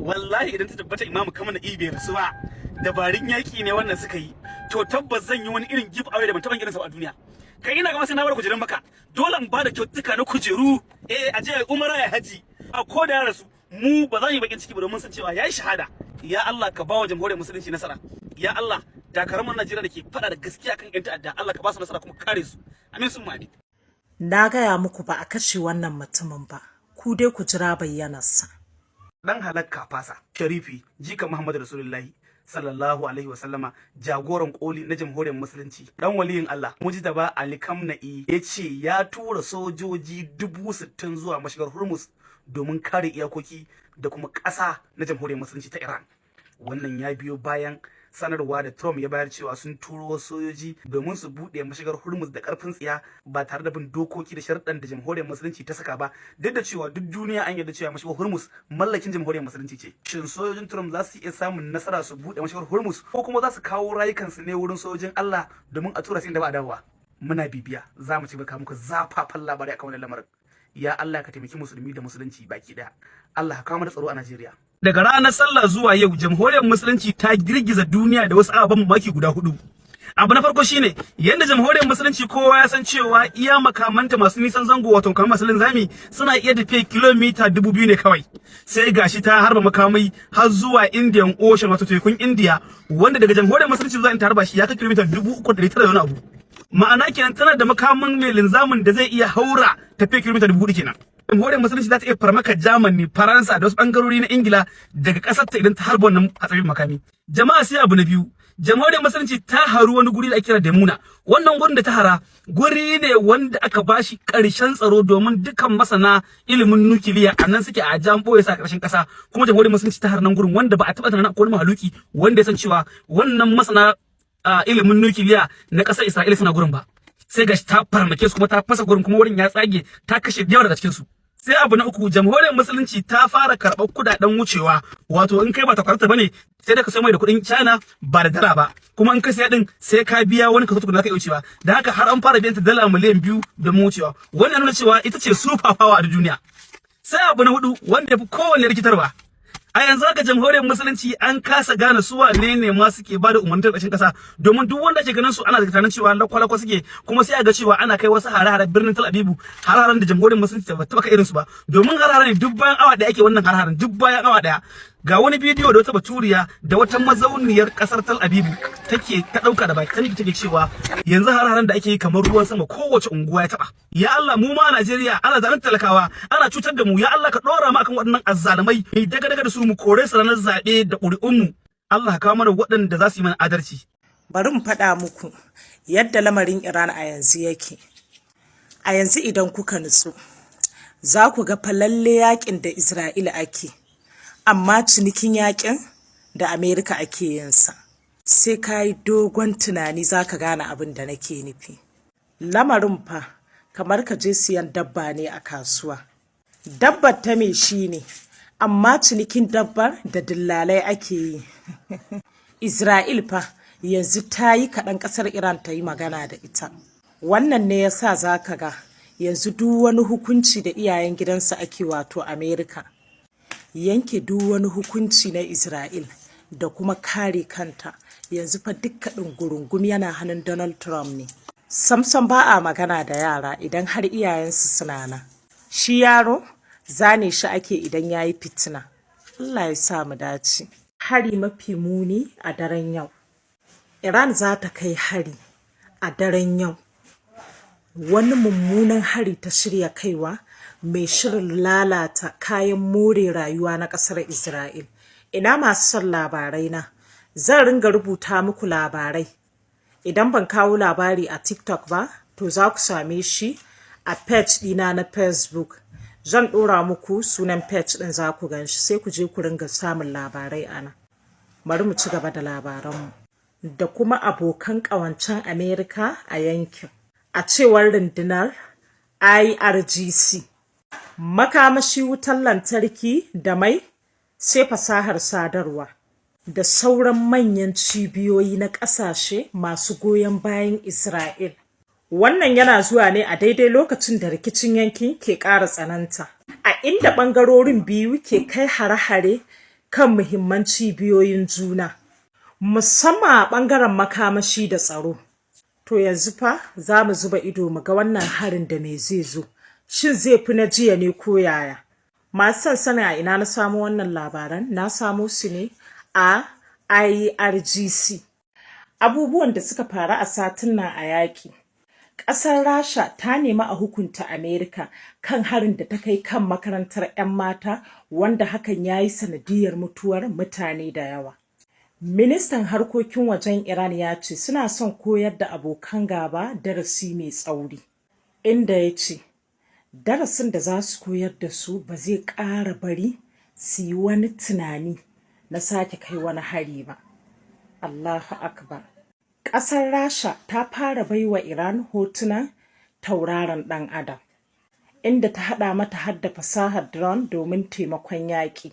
Wallahi idan ta tabbata Imamu Khamenei bai rasu ba, dabarun yaki ne wannan suka yi, to tabbas zan yi wani irin give away da ban taɓa irinsa ba a duniya. Kai, ina gama sai na bar kujerun Maka. Dole in bada kyautuka na kujeru, a je umara ya haji. A ko da ya rasu, mu ba za mu yi bakin ciki ba, domin san cewa yayi shahada. Ya Allah, ka ba wa Jamhuriyar Musulunci nasara. Ya Allah, dakarun Najeriya da ke fada da gaskiya kan yan ta'adda, Allah ka ba su nasara kuma kare su. Amin sun amin. Na gaya muku ba a kashe wannan mutumin ba, ku dai ku jira bayyanarsa. Dan halakka fasa Sharifi, jika Muhammadu Rasulullahi sallallahu alaihi wa sallama, jagoran koli na Jamhuriyar Musulunci, dan waliyin Allah Mujtaba Ali Khamenei, ya ce ya tura sojoji 60,000 zuwa mashigar Hormuz domin kare iyakoki da kuma ƙasa na Jamhuriyar Musulunci ta Iran. Wannan ya biyo bayan sanarwa da Trump ya bayar cewa sun turo sojoji domin su buɗe mashigar Hormuz da ƙarfin tsiya, ba tare da bin dokoki da sharuɗan da Jamhuriyar Musulunci ta saka ba, duk da cewa duk duniya an yarda cewa mashigar Hormuz mallakin Jamhuriyar Musulunci ce. Shin sojojin Trump za su iya samun nasara su buɗe mashigar Hormuz, ko kuma za su kawo rayukansu ne wurin sojojin Allah domin a tura su inda ba a dawowa? Muna bibiya, za mu ci gaba muku zafafan labarai akan wannan lamarin. Ya Allah, ka taimaki Musulmi da Musulunci baki daya. Allah ka kawo mana tsaro a Najeriya. Daga ranar Sallah zuwa yau, Jamhuriyar Musulunci ta girgiza duniya da wasu ababen mamaki guda hudu. Abu na farko shine yanda Jamhuriyar Musulunci, kowa ya san cewa iya makamanta masu nisan zango, wato kamar masu linzami, suna iya tafiya kilomita 2000 ne kawai. Sai gashi ta harba makamai har zuwa Indian Ocean, wato tekun India, wanda daga Jamhuriyar Musulunci zuwa inda harba shi ya kai kilomita 3900 da wani abu. Ma'ana kenan tana da makamin mai linzamin da zai iya haura tafiya kilomita 4000 kenan. Jamhuriyar Musulunci za ta iya farmaka Germany, Faransa da wasu bangarori na Ingila daga kasar ta idan ta harba wannan hatsabibin makami. Jama'a, sai abu na biyu, Jamhuriyar Musulunci ta haru wani guri da ake kira Demuna. Wannan gurin da ta hara, guri ne wanda aka bashi karshen tsaro, domin dukkan masana ilimin nukiliya a nan suke a jan boye sa karshen kasa. Kuma Jamhuriyar Musulunci ta har nan gurin, wanda ba a taɓa tunanin akwai wani mahaluki wanda ya san cewa wannan masana ilimin nukiliya na ƙasar Isra'ila suna gurin ba. Sai gashi ta farmake su, kuma ta fasa gurin, kuma wurin ya tsage, ta kashe yawa daga cikin su. Sai abu na uku, Jamhuriyar Musulunci ta fara karɓar kudaden wucewa, wato in kai ba takwarta bane, sai da ka sayo mai da kuɗin China, ba da dala ba. Kuma in ka siya din, sai ka biya wani kaso tukuna ka iya wucewa. Da haka har an fara biyan ta dala miliyan 2 domin wucewa. Wannan nuna cewa ita ce super power a duniya. Sai abu na hudu, wanda ya fi kowanne rikitarwa: a yanzu haka Jamhuriyar Musulunci an kasa gane su wane ne ma suke bada umarnin ƙarshen ƙasa, domin duk wanda ke ganin su ana tunanin cewa lakwalakwa suke, kuma sai a ga cewa ana kai wasu hare-hare birnin Tel Aviv, hare-haren da Jamhuriyar Musulunci ba taɓa kai irin su ba, domin hare-hare ne duk bayan awa 1 ake wannan hare-haren, duk bayan awa 1. Ga wani bidiyo da wata baturiya da wata mazauniyar kasar Tel Aviv take ta dauka da bakin take cewa yanzu hare-haren da ake yi kamar ruwan sama, kowace unguwa ya taba. Ya Allah, mu ma a Najeriya ana zalunta talakawa, ana cutar da mu. Ya Allah, ka dora mu akan waɗannan azzalumai, mu daga daga da su, mu kore su ranar zaɓe da ƙuri'un mu. Allah ka kawo mana waɗanda za su yi mana adalci. Bari mu faɗa muku yadda lamarin Iran a yanzu yake. A yanzu idan kuka nutsu, za ku ga fa lalle yakin da Isra'ila ake, amma cinikin yakin da Amerika ake yinsa. Sai ka yi dogon tunani za ka gane abin da nake nufi. Lamarin fa kamar ka je siyan dabba ne a kasuwa. Dabbar ta mai shi ne, amma cinikin dabbar da dillalai ake yi. Isra'il fa yanzu ta yi kaɗan ƙasar Iran ta yi magana da ita. Wannan ne ya sa za ka ga yanzu duk wani hukunci da iyayen gidansa ake, wato Amerika, yanke duk wani hukunci na Isra'il da kuma kare kanta, yanzu fa dukka ɗungurungum yana hannun Donald Trump ne. Samsam ba a magana da yara idan har iyayensu suna nan. Shi yaro zane shi ake idan ya yi fitina. Allah ya sa mu dace. Hari mafi muni a daren yau. Iran za ta kai hari a daren yau. Wani mummunan hari ta shirya kaiwa mai shirin lalata kayan more rayuwa na ƙasar Isra'il. Ina masu son labarai na? Zan ringa rubuta muku labarai. Idan ban kawo labari a TikTok ba, to za ku same shi a page ɗina na Facebook. Zan ɗora muku sunan page ɗin, za ku gan shi, sai ku je ku ringa samun labarai a nan. Bari mu ci gaba da labaranmu. Da kuma abokan ƙawancen Amerika a yankin. A cewar rundunar IRGC, makamashi, wutar lantarki da mai, sai fasahar sadarwa da sauran manyan cibiyoyi na ƙasashe masu goyon bayan Isra'il. Wannan yana zuwa ne a daidai lokacin da rikicin yankin ke ƙara tsananta, a inda ɓangarorin biyu ke kai hare-hare kan muhimman cibiyoyin juna, musamman a ɓangaren makamashi da tsaro. To yanzu fa za mu zuba ido mu ga wannan harin da me zai zo. Shin zai fi na jiya ne ko yaya? Masu son sanin a ina na samo wannan labaran, na samo su ne a IRGC. Abubuwan da suka faru a satin nan a yaƙi. Ƙasar Rasha ta nemi a hukunta Amerika kan harin da ta kai kan makarantar 'yan mata, wanda hakan ya yi sanadiyar mutuwar mutane da yawa. Ministan harkokin wajen Iran ya ce suna son koyar da abokan gaba darasi mai tsauri, inda ya ce darasin da za su koyar da su ba zai ƙara bari su yi wani tunani na sake kai wani hari ba. Allahu Akbar. Ƙasar Rasha ta fara baiwa Iran hotunan tauraron ɗan Adam, inda ta haɗa mata hadda fasahar drone domin taimakon yaƙi.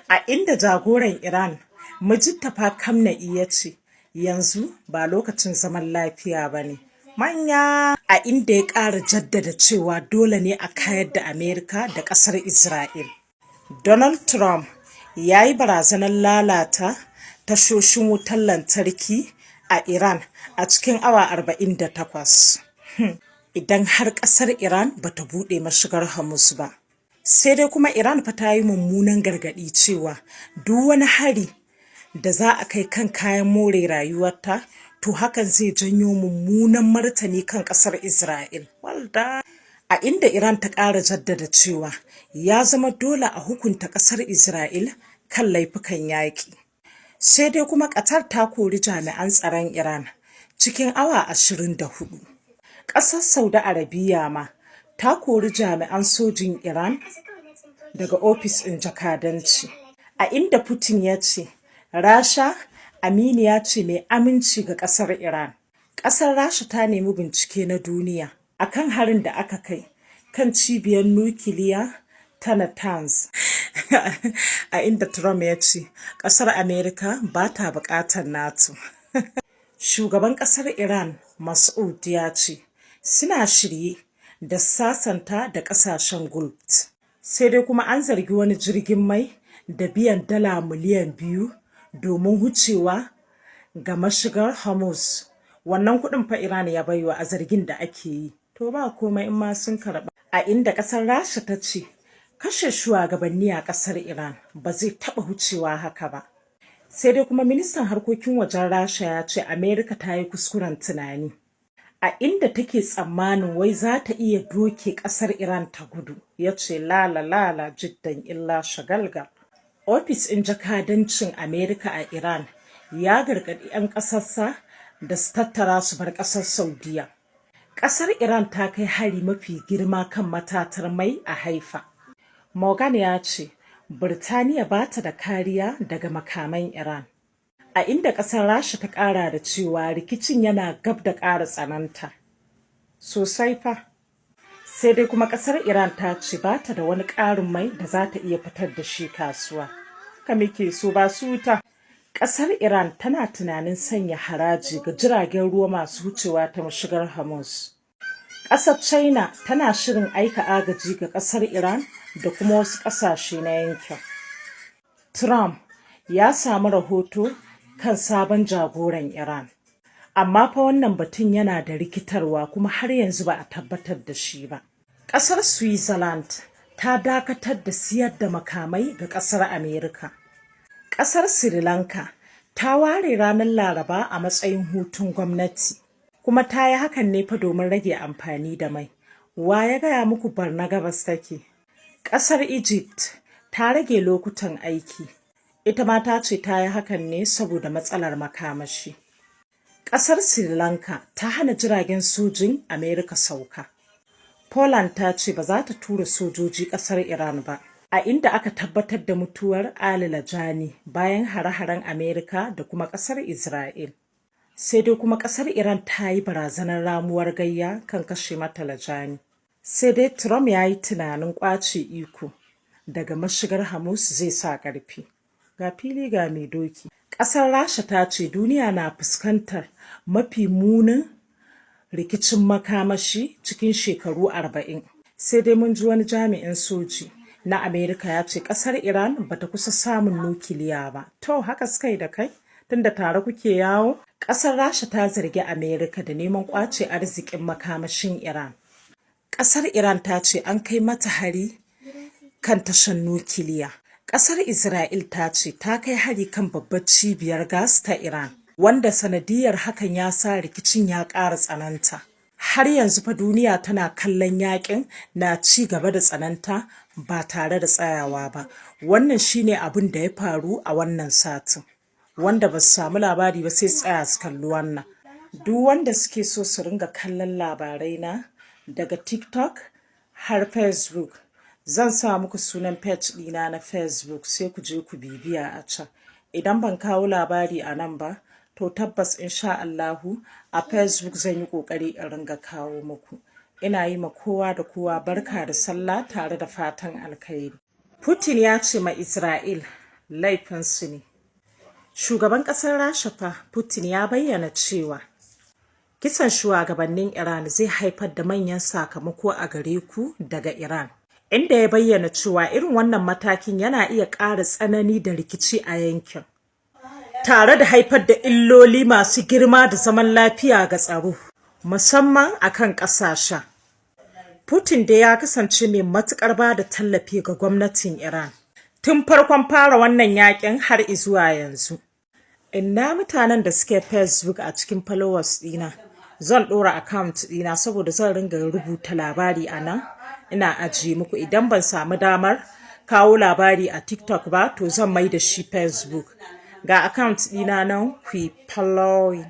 A inda jagoran Iran Mujtaba Khamenei ya ce yanzu ba lokacin zaman lafiya ba ne. Manya, a inda ya ƙara jaddada cewa dole ne a kayar da Amerika da ƙasar Isra'il. Donald Trump ya yi barazanar lalata tashoshin wutar lantarki a Iran a cikin awa 48 idan har ƙasar Iran bata buɗe mashigar Hormuz ba. Sai dai kuma Iran fa ta yi mummunan gargaɗi cewa duk wani hari da za a kai kan kayan more rayuwarta, to hakan zai janyo mummunan martani kan ƙasar Isra'il. Walda. A inda Iran ta ƙara jaddada cewa ya zama dole a hukunta ƙasar Isra'il kan laifukan yaƙi. Sai dai kuma Qatar ta kori jami'an tsaron Iran cikin awa 24. Ƙasar Saudi Arabia ma ta kori jami'an sojin Iran daga ofis ɗin jakadanci. A inda Putin ya ce Rasha aminiya ce mai aminci ga ƙasar Iran. Ƙasar Rasha ta nemi bincike na duniya akan harin da aka kai kan cibiyar nukiliya ta Natanz. A inda Trump ya ce ƙasar Amerika ba ta buƙatar NATO. Shugaban ƙasar Iran Masoud ya ce suna shirye da sasanta da ƙasashen Gulf. Sai dai kuma an zargi wani jirgin mai da biyan dala miliyan 2 domin wucewa ga mashigar Hormuz. Wannan kuɗin fa Iran ya baiwa, a zargin da ake yi. To ba komai in ma sun karɓa. A inda ƙasar Rasha ta ce kashe shugabanni a ƙasar Iran ba zai taɓa wucewa haka ba. Sai dai kuma ministan harkokin wajen Rasha ya ce Amerika ta yi kuskuren tunani, a inda take tsammanin wai za ta iya doke ƙasar Iran ta gudu. Ya ce lala lala jiddan illa shagalgal. Ofis ɗin jakadancin Amerika a Iran ya gargaɗi 'yan ƙasarsa da su tattara su bar ƙasar Saudiya. Ƙasar Iran ta kai hari mafi girma kan matatar mai a Haifa. Morgan ya ce Birtaniya ba ta da kariya daga makaman Iran. A inda ƙasar Rasha ta ƙara da cewa rikicin yana gab da ƙara tsananta. Sosai fa. Sai dai kuma ƙasar Iran ta ce ba ta da wani ƙarin mai da za ta iya fitar da shi kasuwa. Haka muke so, ba su wuta. Ƙasar Iran tana tunanin sanya haraji ga jiragen ruwa masu wucewa ta mashigar Hormuz. Ƙasar China tana shirin aika agaji ga ƙasar Iran da kuma wasu ƙasashe na yankin. Trump ya samu rahoto kan sabon jagoran Iran. Amma fa wannan batun yana da rikitarwa, kuma har yanzu ba a tabbatar da shi ba. Ƙasar Switzerland ta dakatar da siyar da makamai ga ƙasar Amerika. Ƙasar Sri Lanka ta ware ranar Laraba a matsayin hutun gwamnati, kuma ta yi hakan ne fa domin rage amfani da mai. Wa ya gaya muku Barna gabas take? Ƙasar Egypt ta rage lokutan aiki. Ita ma ta ce ta yi hakan ne saboda matsalar makamashi. Ƙasar Sri Lanka ta hana jiragen sojin Amerika sauka. Poland ta ce ba za ta tura sojoji ƙasar Iran ba. A inda aka tabbatar da mutuwar Ali Lajani bayan hare-haren Amerika da kuma ƙasar Isra'il. Sai dai kuma ƙasar Iran ta yi barazanar ramuwar gayya kan kashe mata Lajani. Sai dai Trump ya yi tunanin ƙwace iko daga mashigar Hormuz zai sa ƙarfi. Ga fili ga mai doki. Ƙasar Rasha ta ce duniya na fuskantar mafi munin rikicin makamashi cikin shekaru 40. Sai dai mun ji wani jami'in soji Na Amerika ya ce ƙasar Iran bata kusa samun nukiliya ba. To, haka suka yi da kai? Tunda tare kuke yawo? Ƙasar Rasha ta zargi Amerika da neman ƙwace arzikin makamashin Iran. Ƙasar Iran ta ce an kai mata hari kan tashar nukiliya. Ƙasar Isra'il ta ce ta kai hari kan babbar cibiyar gas ta Iran, wanda sanadiyar hakan ya sa rikicin ya ƙara tsananta. Har yanzu fa duniya tana kallon yakin na ci gaba da tsananta ba tare da tsayawa ba. Wannan shine abin da ya faru a wannan satin. Wanda ba su samu labari ba, sai tsaya su kalli wannan. Duk wanda suke so su ringa kallon labarai na daga TikTok har Facebook, zan sa muku sunan page ɗina na Facebook, sai ku je ku bibiya a can. Idan ban kawo labari a nan ba, to tabbas insha Allahu a Facebook zan yi ƙoƙari in ringa kawo muku. Ina yi ma kowa da kowa barka da sallah tare da fatan alkhairi. Putin ya ce ma Isra'il laifinsu ne. Shugaban ƙasar Rasha fa Putin ya bayyana cewa kisan shugabannin Iran zai haifar da manyan sakamako a gare ku daga Iran, inda ya bayyana cewa irin wannan matakin yana iya ƙara tsanani da rikici a yankin, tare da haifar da illoli masu girma da zaman lafiya ga tsaro, musamman akan ƙasashen. Putin dai ya kasance mai matuƙar ba da tallafi ga gwamnatin Iran tun farkon fara wannan yakin har izuwa yanzu. Ina mutanen da suke Facebook a cikin followers ɗina? Zan ɗora account ɗina saboda zan ringa rubuta labari a nan ina ajiye muku. Idan ban samu damar kawo labari a TikTok ba, to zan mai da shi Facebook. Ga account ɗina nan, ku yi following.